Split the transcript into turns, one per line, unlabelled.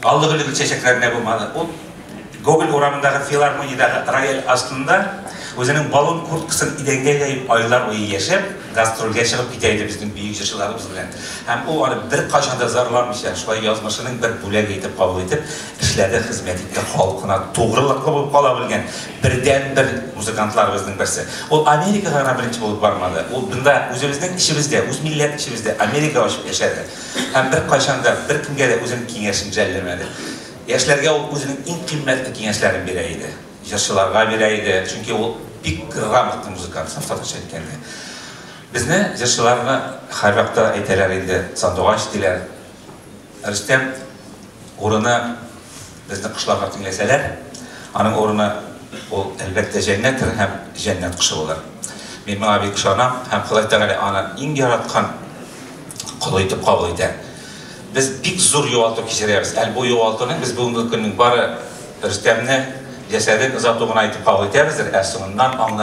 Аллы-гөлле гөлчәчәкләр генә булмады. Ул Гоголь урамындагы филармониядәге рояль астында үзенең баллон курткасын идәнгә җәеп айлар буе яшәп, гастрольгә чыгып китә иде безнең бөек җырчыларыбыз белән. Һәм ул аны беркайчан да зарланмыйча, шулай язмышының бер бүләге итеп кабул итеп, эшләде, хезмәт итте, халкына тугрылыклы булып кала белгән бердәнбер музыкантларыбызның берсе. Ул Америкага гына беренче булып бармады. Ул бында үзебезнең эчебездә, үз милләт эчебездә Америка ачып яшәде. Һәм беркайчан да, беркемгә дә үзенең киңәшен жәлләмәде. Яшьләргә ул үзенең иң кыйммәтле киңәшләрен бирә иде. Җырчыларга бирә иде, чөнки ул бик грамотный музыкант, саф татарча әйткәндә. Безне, җырчыларны, һәрвакытта әйтәләр инде, сандугач диләр. Рөстәм урыны безне кошларга тиңләсәләр, аның урыны ул, әлбәттә, җәннәттер һәм җәннәт кошы булыр. Мин моңа бик ышанам һәм Ходай Тәгалә аны иң яраткан колы итеп кабул итә. Без бик зур югалту кичерәбез. Әле бу югалтуны без бүгенге көннең бары Рөстәмне җәсәден озату гына итеп кабул итәбездер, ә соңыннан аңлар.